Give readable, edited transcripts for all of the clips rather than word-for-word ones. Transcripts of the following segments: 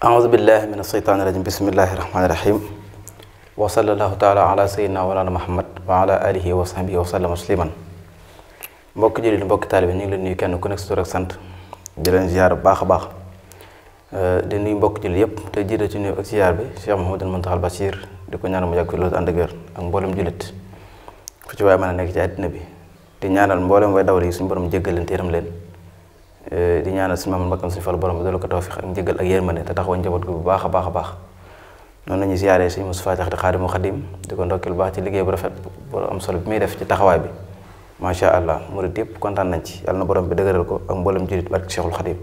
أعوذ بالله من الشيطان الرجيم بسم الله الرحمن الرحيم وصلى الله تعالى على سيدنا مولانا محمد وعلى آله وصحبه وسلم تسليما mbokk jullit mbokk taalibe ñu ngi leen nuyu kenn ku nekk sa tur ak sant di leen ziar bu baax a baax di nuyu mbokk jullit yëpp te jiite ci nuyu ak ziar bi Cheikh Mouhamadou Mountakha Bachir di ko ñaanal mu yàgg fi loolu ànd ak wér ak mboolem jullit fu ci waaye mën a nekk ci àddina bi di ñaanal mboolem way dawal yi suñu borom jéggal leen te yërëm leen di ñaanal suñu maam Mbakkam suñu fal borom bi doolu ko tawfiq ak njëggal ak yërmande te taxaw njaboot gi bu baax a baax a baax noonu la ñuy ziaree suñu Moustapha Diakhaté Xaadimu Xadim di ko ndokkeel bu baax ci liggéey bu rafet bu am solo bi muy def ci taxawaay bi macha allah murid yëpp kontaan nañ ci yàlla na borom bi dëgëral ko ak mboolem jullit barke Cheikhul Xadim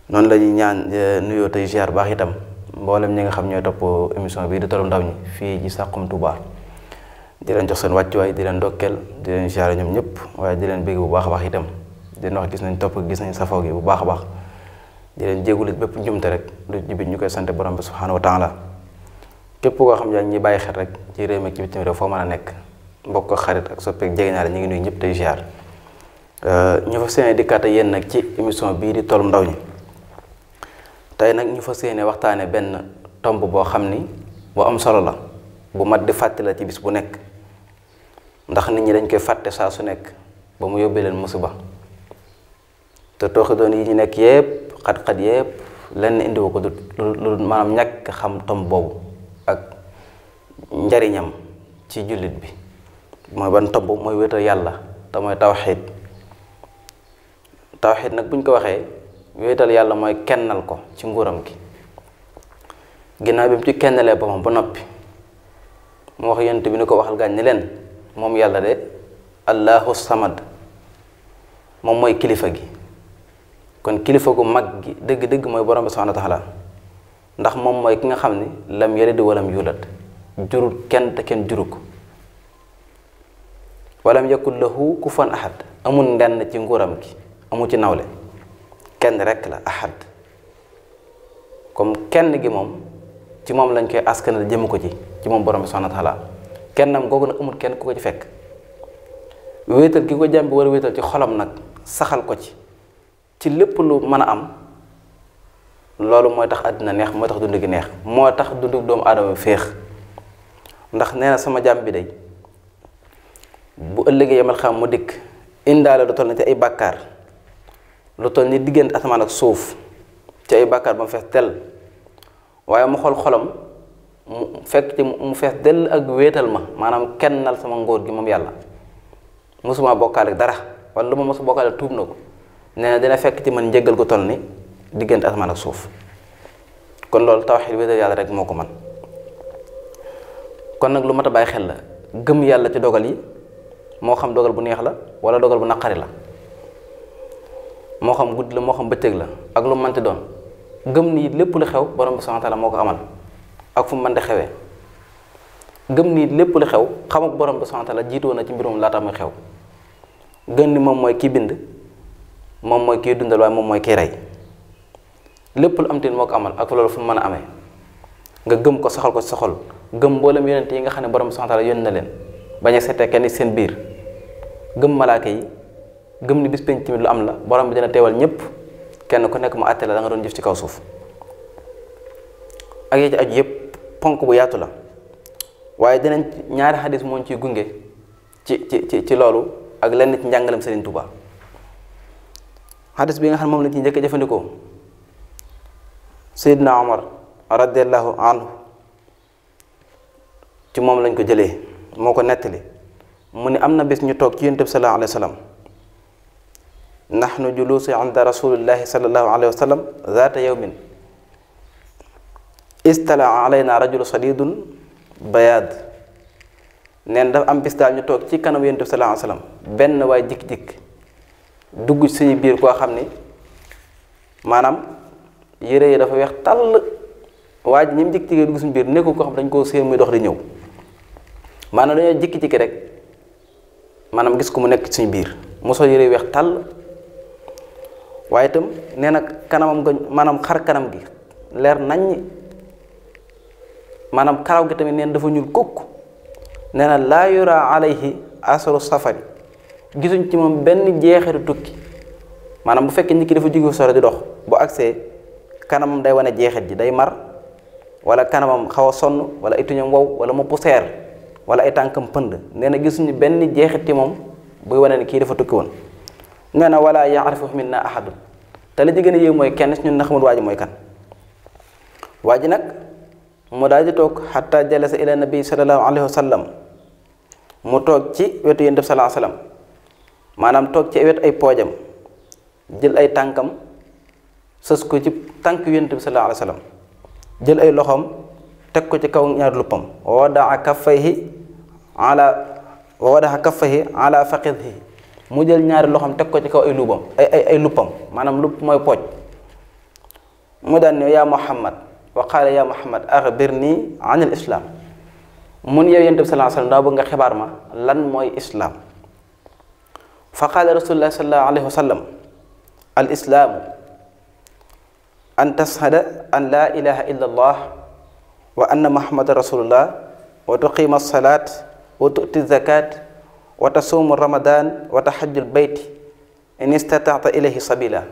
noonu la ñuy ñaan nuyoo tey ziar baax itam mboolem ñi nga xam ñooy topp émission bii di Tollu Ndaw ñi fii ci Saxum Touba di leen jox seen wàccuwaay di leen ndokkeel di leen ziar ñoom ñëpp waaye di leen bégg bu baax a baax itam di wax gis nañ topp gis nañ safoo gi bu baax a baax di leen jégalu bépp njumte rek lu jibit ñu koy sant borom bi subhanahu wa taala képp koo xam yaa ngi ñuy bàyyi xel rek ci réew mi ci bitim réew foo mën a nekk mbokk xarit ak soppeek jegeñaale ñu ngi nuyu ñëpp tey ziar ñu fa séene dikkaat ak yéen nag ci émission bii di Tollu Ndaw ñi tey nag ñu fa séene waxtaane benn tomb boo xam ni bu am solo la bu mat di fàtte la ci bis bu nekk ndax nit ñi dañ koy fàtte saa su nekk ba mu yóbbee leen musiba te tooxi doon yi ñu nekk yépp xat-xat yépp lenn indiwu ko lu maanaam ñàkk xam tomb boobu ak njariñam ci jullit bi mooy ban tomb mooy wéetal yàlla te mooy tawxiid nag buñ ko waxee wéetal yàlla mooy kennal ko ci nguuram gi ginnaaw bi mu ci kennalee boppam ba noppi mu wax yonent bi ni ko waxal gaañ ni leen moom yàlla de allahu samad moom mooy kilifa gi kon kilifa gu mag gi dëgg-dëgg mooy borom bi subhanahu wa taala ndax moom mooy ki nga xam ni lam yalid walam yulad jurul kenn te kenn juru ko walam yakul lahu kufuwan ahad amul ndenn ci nguuram gi amul ci nawle kenn rek la ahad comme kenn gi moom ci moom lañ koy askanal jëmu ko ci moom borom bi subhanahu wa taala kennam googu nag amul kenn ku ko ci fekk wéetal gi ko jàmm bi war a wéetal ci xolam nag saxal ko ci lépp lu mën a am loolu mooy tax àddina neex mooy tax dund gi neex moo tax dundu doomu aadama féex ndax nee na sama jàmm bi day bu ëllëgee yamal xam mu dikk indaale lu toll ni ci ay bàkkaar lu toll ni diggante asamaan ak suuf ci ay bàkkaar ba mu fees dell waaye mu xool xolam mu fekk ci mu fees dell ak wéetal ma maanaam kennal sama ngóor gi moom yàlla mosuma bokkaale dara wala lu ma mosu bokkaale tuub na ko nee na dina fekk ci man njëggal gu toll ni diggante asamaan ak suuf kon loolu tawxiid wéetal yàlla rek moo ko man kon nag lu mat a bàyyi xel la gëm yàlla ci dogal yi moo xam dogal bu neex la wala dogal bu naqari la moo xam guddi la moo xam bëccëg la ak lu manti doon gëm ni lépp lu xew borom bi subhaanahu wa taala moo ko amal ak fu mu mën di xewee gëm ni lépp lu xew xam ak borom bi subhaanahu wa taala jiitoo na ci mbirum laata muy xew gën ni moom mooy kii bind moom mooy kii dundal waaye moom mooy kii rey lépp lu am teen moo ko amal ak loolu fu mu mën a amee nga gëm ko saxal ko ci sa xol gëm mboolem yonent yi nga xam ne borom subhaanahu wa taala yónni na leen bañ a seetee kenn seen biir gëm malaaka yi gëm ni bis penc tamit lu am la borom bi dina teewal ñëpp kenn ku nekk mu àtte la da nga doon jëf ci kaw suuf ak yi ci aju yëpp ponk bu yaatu la waaye dinañ ñaari xadis moo ciy gunge ci loolu ak lenn ci njàngalem Serigne Touba xadis bi nga xam ne moom lañ ci njëkk a jëfandikoo Seydina Omar radiallahu anhu ci moom lañ ko jëlee moo ko nettali mu ni am na bés ñu toog ci yonent bi sallallahu alayhi wa sallam nahnu juluusi inda rasulillahi sallallahu alayhi wa sallam zaata yawmin istala alayna rajulu sadidun bayaad neen dafa am bis daal ñu toog ci kanam yonent bi sallallahu alayhi wa sallam benn waay jikk-jikk dugg suñu biir koo xam ni maanaam yére yi dafa weex tàll waa ji ñi mu jikk-jikki dugg suñu biir nekkul koo xam dañ koo séen muy dox di ñëw maanaam dañoo jikki-jikki rek maanaam gis ko mu nekk suñu biir mosoo yére yu weex tàll waaye itam nee na kanamam nga maanaam xar kanam gi leer naññ maanaam karaw gi tamit neen dafa ñuul kukk nee na laa yura alayhi asaru safari gisuñ ci moom benn jeexitu tukki maanaam bu fekkee nit ki dafa jóge sore di dox bu agsee kanamam day wane jeexit ji, day mar wala kanamam xaw a sonn wala ay tuñam wow wala mu poussière wala ay tànkam pënd. nee na gisuñu benn jeexit ci moom buy wane ne kii dafa tukki woon. nee na wala yaarifu minna ahadun, te li ci gën a yéeg mooy kenn si ñun na xamul waa ji mooy kan. waa ji nag mu daal di toog xatta jalasa ila nabi sallallahu alayhi wa sallam, mu toog ci wetu yonent bi sallallahu alayhi wa sallam, maanaam toog ci wet ay poojam, jël ay tànkam sës ko ci tànk yonent bi sallallahu alayhi wa sallam, jël ay loxoom teg ko ci kaw ñaari luppam, wa wadaa kaffayhi ala faqidhi, mu jël ñaari loxoom teg ko ci kaw ay luubam ay luppam, maanaam lupp mooy pooj. mu daan ne yaa Muhammad, wa qaala yaa Muhammad axbirni an al islam, mun yow yonent bi sallallahu alayhi wa sallam daa bëgg nga xibaar ma lan mooy islaam. fa qaala rasulullah sallallahu alayhi wa sallam al islaamu an tashhada an laa ilaha illa allah wa anna muhammadan rasulullah wa tuqima alsalat wa tu'ti zakat wa tasuumu ramadan wa tahajjul bayti in istataata ilayhi sabila.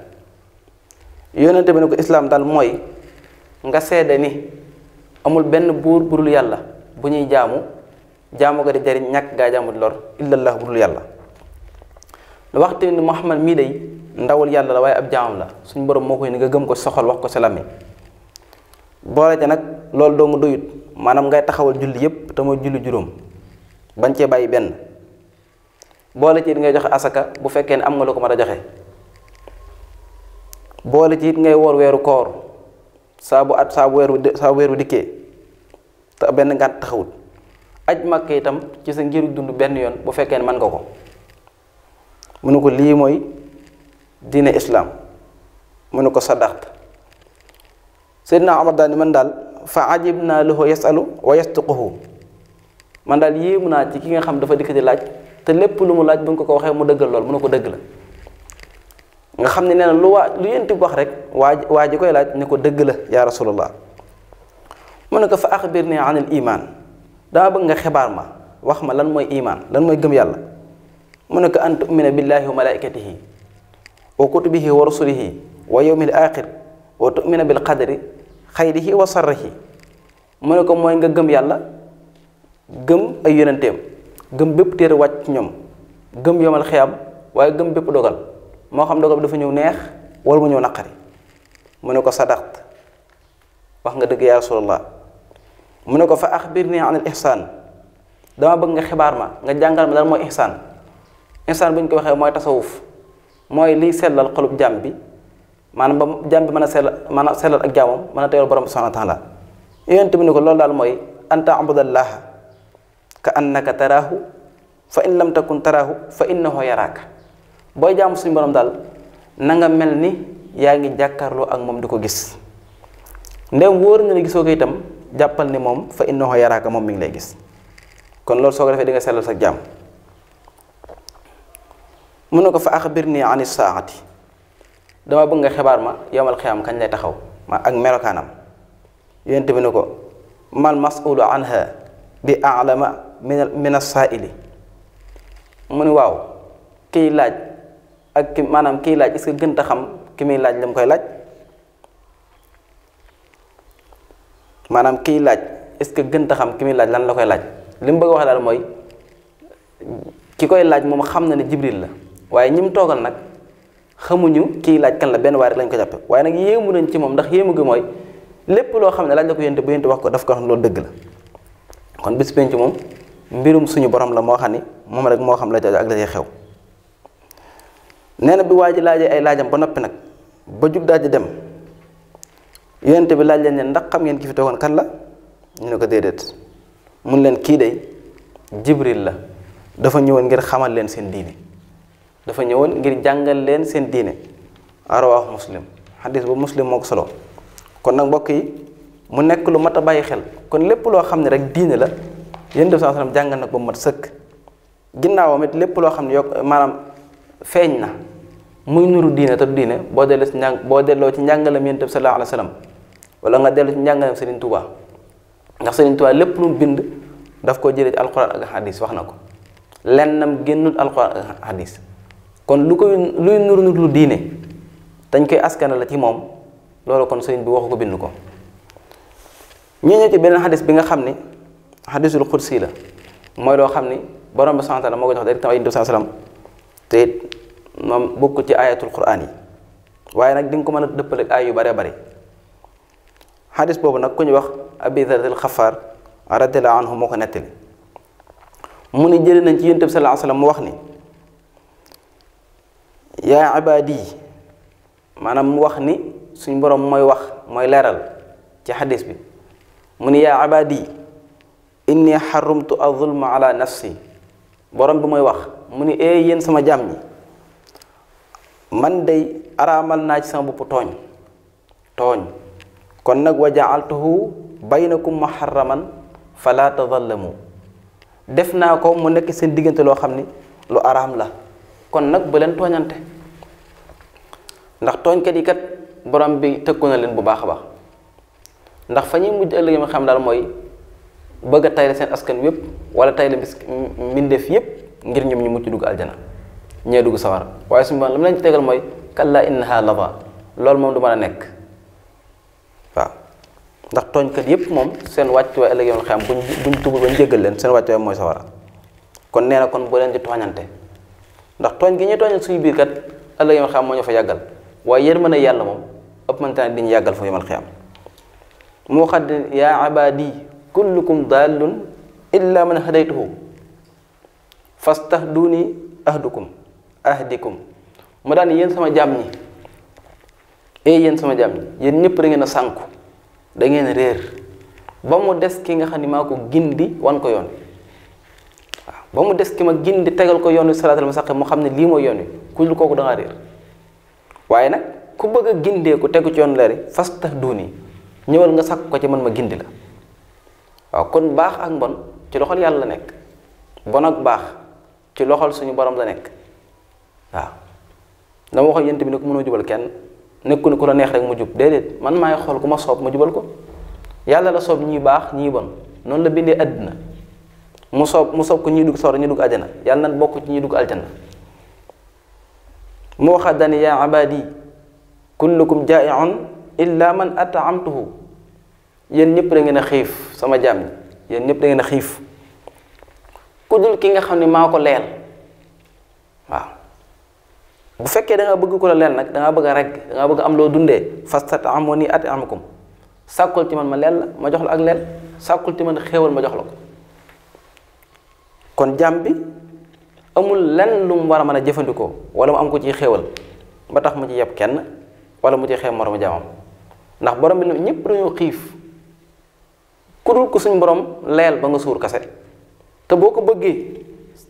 yonente bi ne ko islaam daal mooy nga seede ni amul benn buur bu dul yàlla bu ñuy jaamu ga di jariñ ñàkk gaa jaamu di lor illallah bu dul yàlla. waxte ni Muhammad mii day ndawul yàlla la waaye ab jaamam la, suñ borom moo koy ni nga gëm ko soxal wax ko sa làmmiñ. boole ca nag loolu doo nga doyut, maanaam ngay taxawal julli yépp te mooy julli juróom bañ cee bàyyi benn. boole ci it ngay joxe asaka bu fekkee ne am nga lu ko mën a joxe. boole ci it ngay woor weeru koor saa bu weer wu dikkee te benn ngànt taxawut. aj Makka itam ci sa ngiru dund benn yoon bu fekkee ne mën nga ko. mu ne ko lii mooy diine islaam. mu ne ko sadaqta. Seydina Omar daal ni man daal fa ajibna lahu yasalu wa yastuquhu, man daal yéemu naa ci ki nga xam dafa dikk di laaj te lépp lu mu laaj bu ñu ko waxee mu dëggal lool. mu ne ko dëgg la. nga xam ne nee na lu yent bi wax rek waa ji koy laaj ne ko dëgg la yaa rasulullah. mu ne ko fa axbirni an al iman, dama bëgg nga xibaar ma wax ma lan mooy iman, lan mooy gëm yàlla. mu ne ko an tumina billahi wa malaikatihi wa kutubihi wa rusulihi wa yawmil axir wa tumina bil qadri xayrihi wa sarrihi. mu ne ko mooy nga gëm yàlla, gëm ay yonenteem, gëm bépp téere wàcc ci ñoom, gëm yomal xiyam, waaye gëm bépp dogal, moo xam dogal bi dafa ñëw neex wala mu ñëw naqari. mu ne ko sadaqt, wax nga dëgg yaa rasulallah. mu ne ko fa axbirni an al ihsaan, dama bëgg nga xibaar ma, nga jàngal ma lan mooy ihsaan. ihsaan bu ñu ko waxee mooy tasawuf, mooy liy sellal xolub jàmm bi, maanaam ba jàmm bi mën a sellal ak jaamam, mën a teewal borom subhanahu wa taala. yonent bi ne ko loolu daal mooy an ta'budallaha ka annaka taraahu fa in lam takun taraahu fa innahu yaraaka. booy jaamu suñu borom daal na nga mel ni yaa ngi jàkkaarloo ak moom di ko gis. ndem wóor na ne gisoo ko itam jàppal ni moom fa innahu yaraaka, moom mi ngi lay gis. kon loolu soo ko defee di nga sellal sa jaam. mu ne ko fa axbirni ani saati, dama bëgg nga xibaar ma yowmal xiyaam kañ lay taxaw ma ak melokaanam. yonent bi ne ko mal mas'ulu anha bi a'lama min as-sa'ili. mu ne waaw kiy laaj ak ki maanaam kiy laaj est-ce que gën a xam ki muy laaj la mu koy laaj. maanaam kiy laaj est-ce que gën a xam ki muy laaj lan la koy laaj. li mu bëgg a wax daal mooy ki koy laaj moom xam na ne Jibril la, waaye ñi mu toogal nag xamuñu kiy laaj kan la, benn waay rek lañ ko jàppe. waaye nag yéemu nañ ci moom, ndax yéemu gi mooy lépp loo xam ne laaj la ko yénte bu yénte wax ko daf ko wax loolu dëgg la. kon bis penc moom mbirum suñu borom la moo xam ni moom rek moo xam la ca ak la cay xew. nee na bi waa ji laajee ay laajam ba noppi nag ba jug daal di dem, yonent bi laaj leen ne ndax xam ngeen ki fi toogoon kan la. ñu ne ko déedéet. mun leen kii day Jibril la, dafa ñëwoon ngir xamal leen seen diine, dafa ñëwoon ngir jàngal leen seen diine. rawaahu Muslim, xadis bu Muslim moo ko solo. kon nag mbokk yi mu nekk lu mat a bàyyi xel. kon lépp loo xam ne rek diine la yonent bi sallallahu alayhi wasallam jàngal nag ba mu mat sëkk. ginnaawam it lépp loo xam ne yokk maanaam feeñ na muy nuru diine te du diine, boo delloo ci njàngalam yonent bi sallallahu alayhi wasallam wala nga dellu ci njàngalam Serigne Touba. ndax Serigne Touba lépp lu mu bind daf koo jëlee ci alquran ak hadis, wax na ko lennam génnul alquran ak hadis. kon luy nuru lu diine dañ koy askana la ci moom loolu kon sëriñ bi waxu ko bind ko. ñu ñëw ci beneen xadis bi nga xam ni xadisul xudsi la mooy loo xam ni borom bi subhaanahu wa taala moo ko jox directement ay sallallahu alayhi wasallam te it moom bokk ci ayatul quraan yi waaye nag di nga ko mën a dëppale ak ay yu bare bari. xadis boobu nag ku ñu wax Abi Dharr al-Xafaar radiyallahu anhu moo ko nettali mu ni jëlee nañ ci Yonent bi sallallahu alayhi wasallam mu wax ni yaa ibaadi maanaam mu wax ni suñ borom mooy wax mooy leeral ci xadis bi mu ni yaa ibaadi inni xarumtu az-zulma ala nafsi borom bi mooy wax mu ni yéen sama jaam ñi man day araamal naa ci sama bopp tooñ kon nag wa ja'altuhu baynakum muharraman fala tadallamu def naa ko mu nekk seen diggante loo xam ni lu araam la kon nag bu leen tooñante ndax tooñkat yi kat borom bi tëkku na leen bu baax a baax ndax fa ñuy mujj ëllëg ma xam daal mooy bëgg a tayle seen askan yépp wala tayle mbindeef yépp ngir ñoom ñu mucc dugg aljana ñee dugg sawar waaye suñu borom la mu leen ci tegal mooy kalla innaha lava loolu moom du mën a nekk waaw ndax tooñkat yépp moom seen wàccuwaay ëllëg yoon xam buñ tubul bañ jéggal leen seen wàccuwaay mooy sawara kon nee na kon bu leen di tooñante ndax tooñ gi ñuy tooñal suñu biir kat ëllëg yoon xam moo ñu fa yàggal waaye yërmande yàlla moom ëpp mënta ne diñu yàggal fa yomal xiyam mu waxat yaa ibaadi kullukum dallun illa man hadaytuhu fastahduni ahdikum mu daan yéen sama jaam ñi yéen sama jaam ñi yéen ñëpp da ngeen a sànku da ngeen réer ba mu des ki nga xam ni maa ko gindi wan ko yoon waaw ba mu des ki ma gindi tegal ko yoon wi salaatal mustaqim mu xam ne lii mooy yoon wi ku dul kooku da ngaa réer waaye nag ku bëgg a gindee ku tegu ci yoon leeri fastahduni ñëwal nga sàkk ko ci man ma gindi la waaw kon baax ak mbon ci loxol yàlla la nekk bon ak baax ci loxol suñu borom la nekk waaw dama waxoon yent bi ne ku mënoo jubal kenn nekku ne ku la neex rek mu jub déedéet man maay xool ku ma soob ma jubal ko yàlla la soob ñii baax ñii bon noonu la bindee àddina mu soob ko ñii dugg sawar ñii dugg aljana yàlla na bokk ci ñii dugg aljana mu waxaat dani yaa abadi kullukum jaa'i'un illa man at'amtuhu yéen ñëpp da ngeen a xiif sama jaam ñi yéen ñëpp da ngeen a xiif ku dul ki nga xam ne maa ko leel waaw bu fekkee da nga bëgg ko la leel nag da nga bëgg a rek da nga bëgg am loo dundee fastat'imuni at'imkum sàkkul ci man ma leel la ma jox la ak leel sàkkul ci man xéewal ma jox la ko kon jaam bi amul lenn lu mu war a mën a jëfandikoo wala mu am ko ci xéewal ba tax mu ci yeb kenn wala mu ci xeeb moromu jaamam ndax borom bi ñëpp dañoo xiif ku dul ko suñ borom leel ba nga suur kase te boo ko bëggee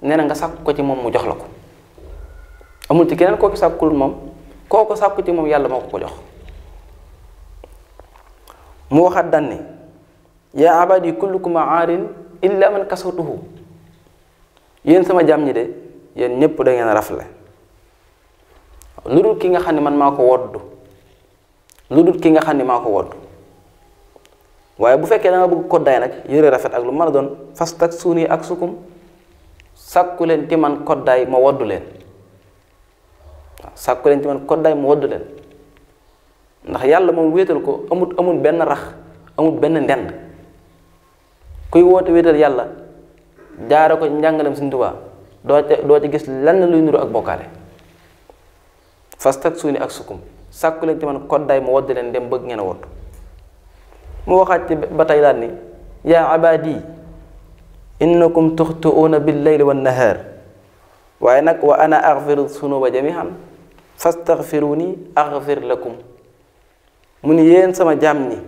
nee na nga sàkk ko ci moom mu jox la ko amul ci keneen kooku sàkkul moom kooku sàkku ci moom yàlla moo ko ko jox mu waxaat dan ni yaa abadi kullukum aarin illa man kasawtuhu yéen sama jaam ñi de yéen ñëpp da ngeen rafle lu dul ki nga xam ne man maa ko woddu lu dul ki nga xam ne maa ko woddu waaye bu fekkee da nga bëgg koddaay nag yëre rafet ak lu mën a doon fastak suuni ak sukum sàkku leen ci man koddaay ma woddu leen waaw sàkku leen ci man koddaay ma woddu leen ndax yàlla moom wéetal ko amul benn rax amul benn ndend kuy woote wéetal yàlla jaare ko njàngalem Sëriñ Tuubaa doo ci gis lenn luy nuru ak bokkaale fastak suuni ak sukum sàkku leen ci man koddaay ma woddu leen dem bëgg ngeen a woddu mu waxaat ci ba tey daal ni yaa abadi innakum tuxtuuna bil layli wan nahaar waaye nag wa ana axfiru sunuba jamihan fastaxfiruni axfir lakum mu ni yéen sama jaam ñi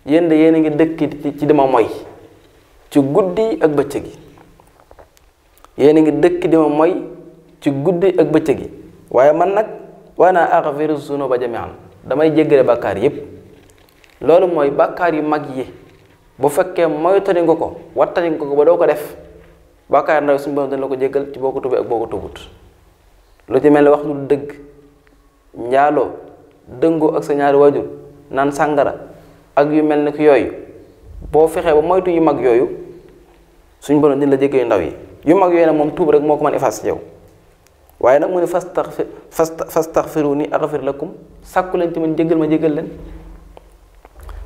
yéen de yéen a ngi dëkk ci dima moy ci guddi ak bëccëg gi yéen a ngi dëkk dima moy ci guddi ak bëccëg gi waaye man nag wa ana axfiru sunuba jamihan damay jéggale bàkkaar yépp loolu mooy bàkkaar yu mag yi bu fekkee moytani nga ko wattani nga ko ba doo ko def bàkkaar ndaw suñu borom dana la ko jéggal ci boo ko tubee ak boo ko tubut lu ci mel ni wax lu dëgg njaaloo dëngoo ak sa ñaari waajur naan sàngara ak yu mel ni ki yooyu boo fexee ba moytu yu mag yooyu suñu borom dina la jéggal yu ndaw yi yu mag yooyu nag moom tuub rek moo ko mën effacer ci yow waaye nag mu ne fastaghfiruni aghfir lakum sàkku leen ci man jéggal ma jéggal leen.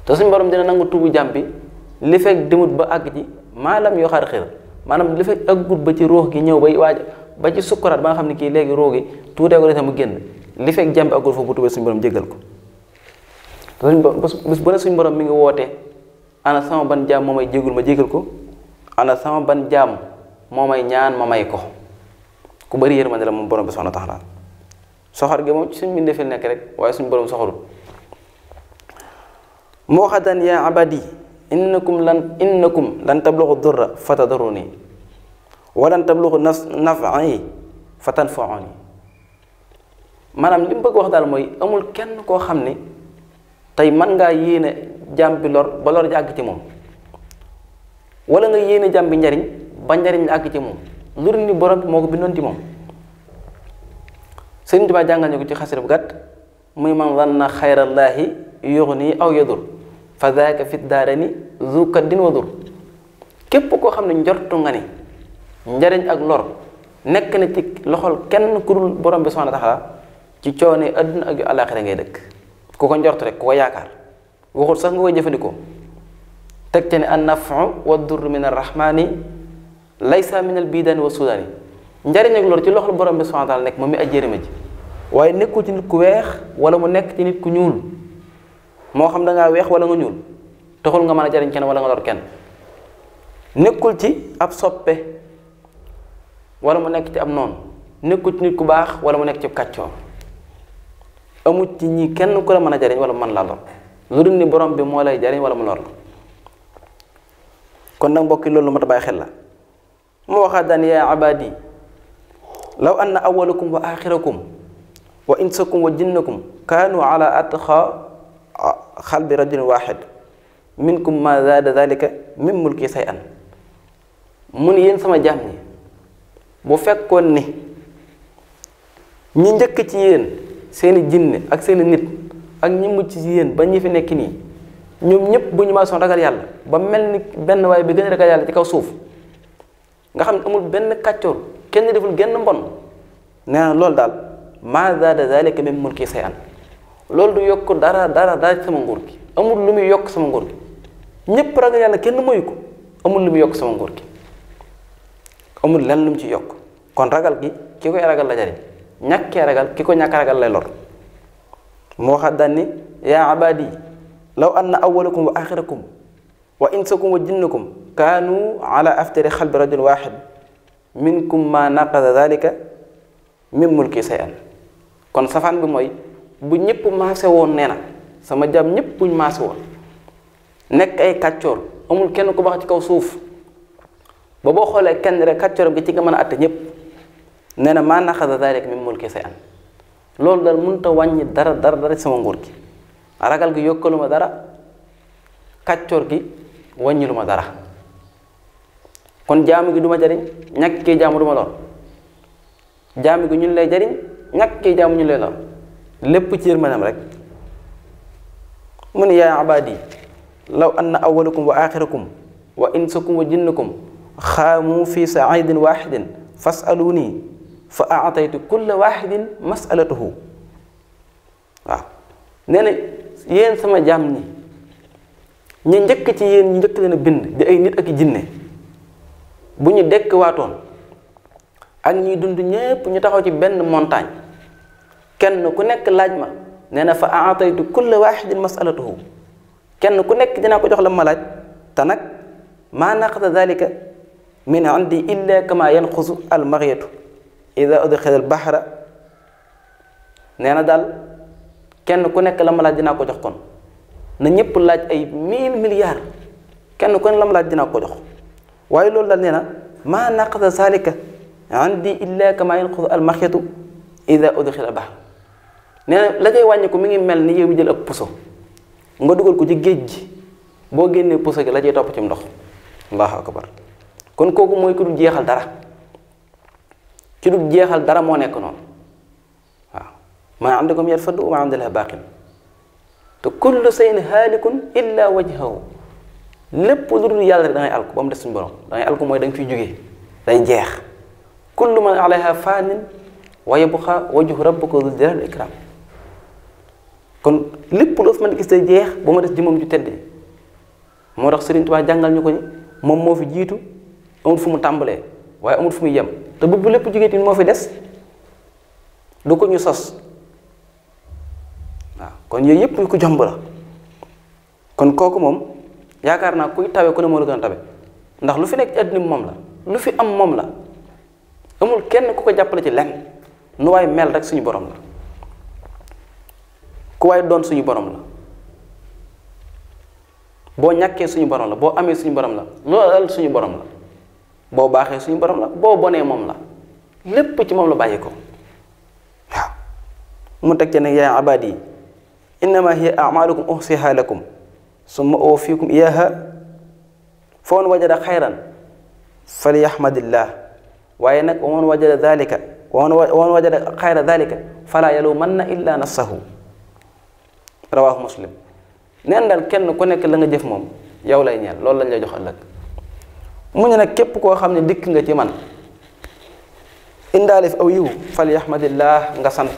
te suñu borom dina nangu tuubu jàmm bi li fekk demut ba àgg ci maalam yoo xar xir maanaam li fekk àggut ba ci ruux gi ñëw bay waaj ba ci sukkuraat ba nga xam ne kii léegi ruux gi tuutee ko defee mu génn li fekk jàmm bi àggul foofu bu tuubee suñu borom jéggal ko. bis bu ne suñu borom mi ngi woote ana sama ban jaam moo may jégul ma jégal ko, ana sama ban jaam moo may ñaan ma may ko. ku bëri yërmande la moom borom bi subhanahu wa taala. soxor gi moom ci suñ mbindee fi nekk rek waaye suñu borom soxorul. moo xadan yaa abadi innakum lan tablugu durra fataduruni wa lan tablugu naf'i fatanfa'uni. maanaam li mu bëgg wax daal mooy amul kenn koo xam ni tey mën ngaa yéene jàmm bi lor ba lor ji àgg ci moom, wala nga yéene jàmm bi njariñ ba njariñ la àgg ci moom lu dul ni borom bi moo ko bindoon ci moom. Sëriñ Tuubaa jàngal ñu ko ci xasida bu gàtt muy man zanna xayrallaahi yughni aw yadur fa zaaka fi daarani zu kaddin wa dur. képp koo xam ne njortu nga ni njariñ ak lor nekk na ci loxol kenn ku dul borom bi subhaanahu wa taala ci coone adduna ak yu àllaaxira ngay dëkk. ku ko njort rek ku ko yaakaar waxul sax nga koy jëfandikoo teg ca ne an nafu wa dur min arrahmani laysa min al bidaani wa sudaani. njariñ ak lor ci loxol borom bi subhaanahu wa taala nekk moom mi ajjërima ji waaye nekkul ci nit ku weex wala mu nekk ci nit ku ñuul. moo xam da ngaa weex wala nga ñuul taxul nga mën a jariñ kenn wala nga lor kenn. nekkul ci ab soppe wala mu nekk ci ab noonu, nekkul ci nit ku baax wala mu nekk ci kàccoor. amut ci ñi kenn ku la mën a jariñ wala mën laa lor lu dul ni borom bi moo lay jariñ wala mu lor la. kon nag mbokki loolu mat a bàyyi xel la. mu waxaat daan yaa abadi law anna awwalakum wa axirakum wa insakum wa jinnakum kaanu ala atqa xalbi rajulin waxid minkum ma zaada dalika min mulki say an. mu ni yéen sama jaam ñi bu fekkoon ni ñi njëkk ci yéen seeni jinne ak seeni nit ak ñi mucc ci yéen ba ñi fi nekk nii ñoom ñëpp bu ñu maasoon ragal yàlla ba mel ni benn waay bi gën a ragal yàlla ci kaw suuf nga xam ne amul benn kàccoor kenn deful genn mbon, nee na loolu daal ma zaada zalika min mulki say an. loolu du yokk dara ci sama nguur gi, amul lu muy yokk sama nguur gi. ñëpp ragal yàlla kenn moyu ko, amul lu muy yokk sama nguur gi, amul lenn lu mu ci yokk. kon ragal gi ki koy ragal la jariñ, ñàkkee ragal ki ko ñàkk ragal lay lor. moo xam daan ni yaa abadi law anna awwalakum wa axirakum wa insakum wa jinnakum kaanu ala aftari xalbi rajul waxid minkum ma naqada dalika min mulki say an. kon safaan bi mooy bu ñëpp maase woon nee na sama jàmm ñëpp buñ maase woon nekk ay kàccoor amul kenn ku baax ci kaw suuf ba boo xoolee kenn rek kàccooram gi ci nga mën a atte ñëpp nee na maa naqada dalika min mulki say an. loolu daal mënut a wàññi dara ci sama nguur gi. ragal gi yokkalu ma dara, kàccoor gi wàññilu ma dara. kon jaamu gi du ma jariñ, ñàkk kii jaamu du ma lor. jaamu gi ñun lay jariñ, ñàkk kii jaamu ñun lay lor. lépp ci yërmanam rek. mu ne yaa abadi law anna awwalakum wa axirakum wa insakum wa jinnakum xaamu fi saidin waxidin fasaluni fa aataytu kulla waxidin masalatuhu. waaw nee na yéen sama jaam ñi njëkk ci yéen ñi njëkk leen a bind di ay nit ak i jinne bu ñu dekk waatoon ak ñuy dund ñépp ñu taxaw ci benn montagne kenn ku nekk laaj ma, nee na fa aataytu kulla waxidin masalatuhu. kenn ku nekk dinaa ko jox la ma laaj te nag maa naqata dalika min indi illa kama yanqusu al maxyatu ida udxila al baxra. nee na daal kenn ku nekk la ma laaj dinaa ko jox. kon na ñëpp laaj ay 1000 milliards kenn ku nekk la ma laaj dinaa ko jox. waaye loolu daal nee na maa naqata zalika indi illa kama yanqusu al maxyatu ida udxila al baxra. nee na la koy wàññi ko mi ngi mel ni yow mi jël ak puso nga dugal ko ci géej gi boo génnee puso gi la cay topp ci ndox. allahu akbar. kon kooku mooy ku dul jeexal dara, ki dul jeexal dara moo nekk noonu. waaw maa indakum yanfadu wa maa inda llaahi baaqin te kullu shay'in haalikun illa wajhahu. lépp lu dul yàlla rek da ngay alku ba mu des suñu borom. da ngay alku mooy da nga fiy jógee day jeex. kullu man alayha faanin wa yabqa wajhu rabbika dhul jalali wal ikram kon lépp loo fi mën a gis day jeex ba ma des jëmmam ju tedd moo tax Sëriñ Tuubaa jàngal ñu ko ni moom moo fi jiitu amul fu mu tàmbalee waaye amul fu muy yem te bu lépp jógee tamit moo fi des du ko ñu sos waaw kon yooyu yëpp ko jomb la kon kooku moom yaakaar naa kuy tawe ku ne moo la gën a tawe ndax lu fi nekk ci àddina moom la lu fi am moom la amul kenn ku ko jàppale ci lenn nu waay mel rek suñu borom la ku waay doon suñu borom la boo ñàkkee suñu borom la boo amee suñu borom la loolu dal suñu borom la boo baaxee suñu borom la boo bonee moom la lépp ci moom la bàyyi ko waaw mu teg ci ne yaa abadi innama hiya a'malukum uhsiha lakum summa uwaffikum iyaha fa man wajada xayran falyahmadillah waaye nag wa man wajada dhalika wa man wajada xayra dhalika fala yalumanna illa nafsahu rawahu muslim neen daal kenn ku nekk la nga jëf moom yow lay ñeel loolu lañ lay jox ëllëg mu ne nag képp koo xam ne dikk nga ci man indaale fi aw yiw falyahmadillah nga sant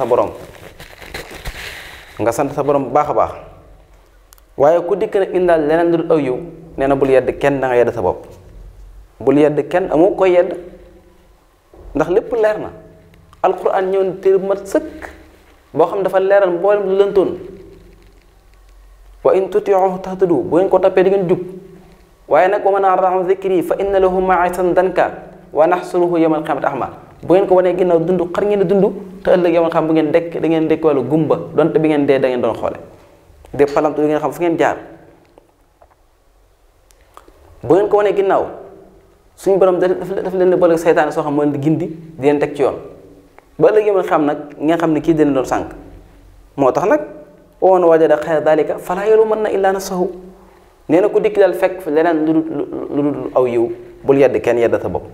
sa borom bu baax a baax waaye ku dikk nag indaal leneen lu dul aw yiw nee na bul yedd kenn da nga yedd sa bopp bul yedd kenn amoo koy yedd ndax lépp leer na alquran ñëw na téere bu mat sëkk boo xam dafa leeral mboolem lu lëntoon wa in tuti'uhu tahtadu bu ngeen ko toppee di ngeen jub waaye nag wa man a'rada an dhikri fa inna lahu ma'ishatan danka wa nahsuruhu yawmal qiyamati a'ma bu ngeen ko wanee ginnaaw dund xar ngeen di dund te ëllëg yawmal qiyam bu ngeen dekk da ngeen dekk wala gumba donte bi ngeen dee da ngeen doon xoole de palamtu di ngeen xam fu ngeen jaar bu ngeen ko wanee ginnaaw suñu borom daf leen di boole seytaane soo xam moo leen di gindi di leen teg ci yoon ba ëllëg yawmal qiyam nag ngeen xam ne kii dina doon sànq moo tax nag wa man wajada xayra dalika fala yalumanna illa nafsahu nee na ku dikk daal fekk leneen lu dul aw yiw bul yedd kenn yedd sa bopp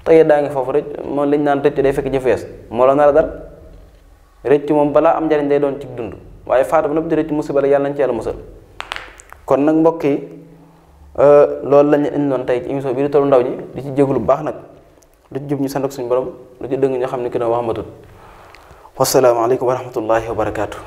te yeddaa ngi foofu rek moom lañ naan rëcc day fekk jëf wees moo la nar a dal rëcc moom balaa am njariñ day doon ci dund waaye faatu ba noppi di rëcc musiba la yàlla nañ ci yàlla musal kon nag mbokk yi loolu lañ indi doon tey ci émission bi di Tollu Ndaw ñi di ci jéglu bu baax nag lu ci jub ñu sant ak suñu borom lu ci dëng ñu xam ne ki doon wax matut wasalaamaaleykum wa rahmatullahi wa barakaatu